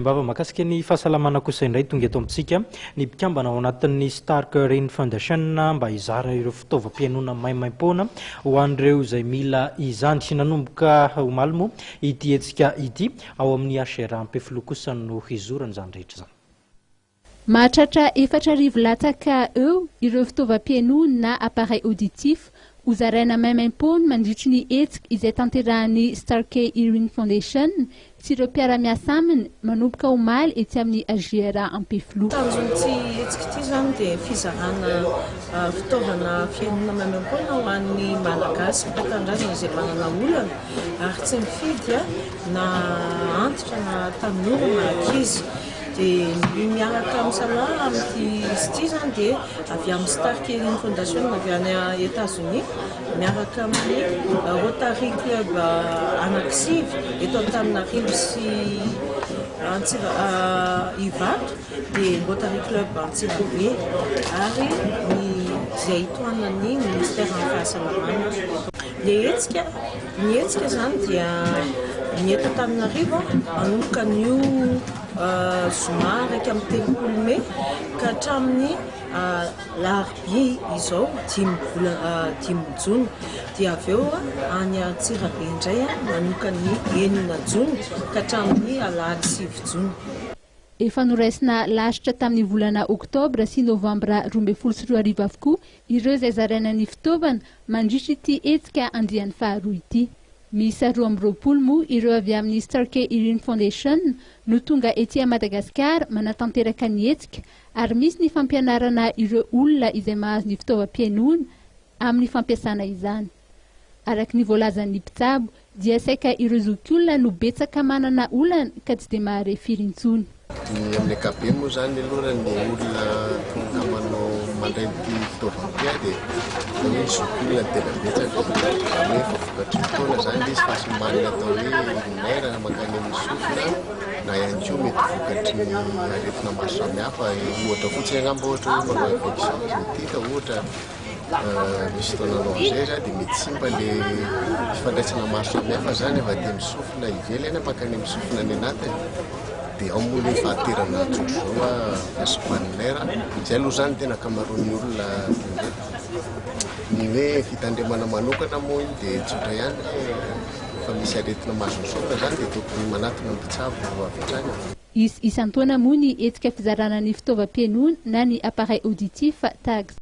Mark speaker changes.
Speaker 1: Mbava mahakasika ny fahasalamana kosa indray, tonga eto amintsika ny mpikambana ao anatin'ny Stark Rain Foundation mba hizara ireo fitaovam-pihainoana maimaimpoana ho an'ireo izay mila izany. Nanomboka omaly moa ity hetsika ity, ao amin'ny HRA Ampefiloha kosa no hizorana izany rehetra izany.
Speaker 2: Mahatratra 4000 latsaka eo ireo fitaovam-pihainoana na appareil auditif hozaraina maimaimpoana mandritry ny hetsika izay tanterahan'ny Starkey Hearing Foundation sy ireo mpiara-miasa aminy manomboka omaly etsy amin'ny HJRA Ampefiloha.
Speaker 3: Tanjon'ity hetsika ity izany dia fizarana fitaovana fihainoana maimaimpoana ho an'ny Malagasy mpiray tanindrazana izay manana olana ary tsy mifidy na antitra na tanora na ankizy. Dia ny miaraka misalahy amin'ity izy ity izany dia avy amin'ny Stark Hearing Foundation avy any Etazonia miaraka amin'ny Rotary Club anankisivy eto Antananarivo sy Antsira- Ivato dia Rotary Club Antsirabe ary ny izay tohanan'ny ministeran'ny fahasalamana. Ilay hetsika, ny hetsika izany dia ny eto Antananarivo manomboka anio zoma 31 mey ka hatramin'ny alarobia izao dimy volana 5 jona, dia avy eo any Antsirabe indray manomboka ny 6 jona ka hatramin'ny alahady 9 jona.
Speaker 2: Efa noraisina lasitra tamin'ny volana oktobra sy novambra 2012 avokoa ireo izay zaraina ny fitaovana mandritra ity hetsika andiany faharoa ity. Miisa 22 moa ireo avy amin'ny Starkey Hearing Foundation no tonga ety Madagasikara manatanteraka ny hetsika, ary misy ny fampianarana ireo olona izay mahazo ny fitaovam-pihainoana amin'ny fampiasana izany. Araka ny voalazan'ny mpitsabo dia saika ireo zokiolona no betsaka manana olana ka tsy dia mahare firy intsony.
Speaker 4: Ny amin'ny ankapobeny moa izany aloha ny olona tonga manao mandray ity fitaovam-pihainoana dia hoe ny zokiolona no tena betsaka, izany hoe efa vokatry ny taona izany ilay izy, fahasimban'ny atao hoe nerf mankany amin'ny sofina na ihany koa mety vokatry ny aretina maro samihafa, ohatra fotsiny angamba ohatra hoe manao infection otite ohatra. Misy fotoana longeuse dia mety simba le fifandraisana maro samihafa zany avy aty amin'ny sofina ivelany mankany amin'ny sofina any anatiny, dia ao moa le fahaterana tsotra izao, fahasimban'ny nerf. Izay aloha zany tena ankamaroan'ny olona tonga eto. Ny hoe fitandremana manokana moa iny dia tsotra ihany hoe rehefa misy aretina mahazo ny sofina zany dia tokony manatona mpitsabo avy hatrany.
Speaker 2: Hisy isan-taona moa ny hetsika fizarana ny fitaovam-pihainoana na ny appareil auditif tahaka.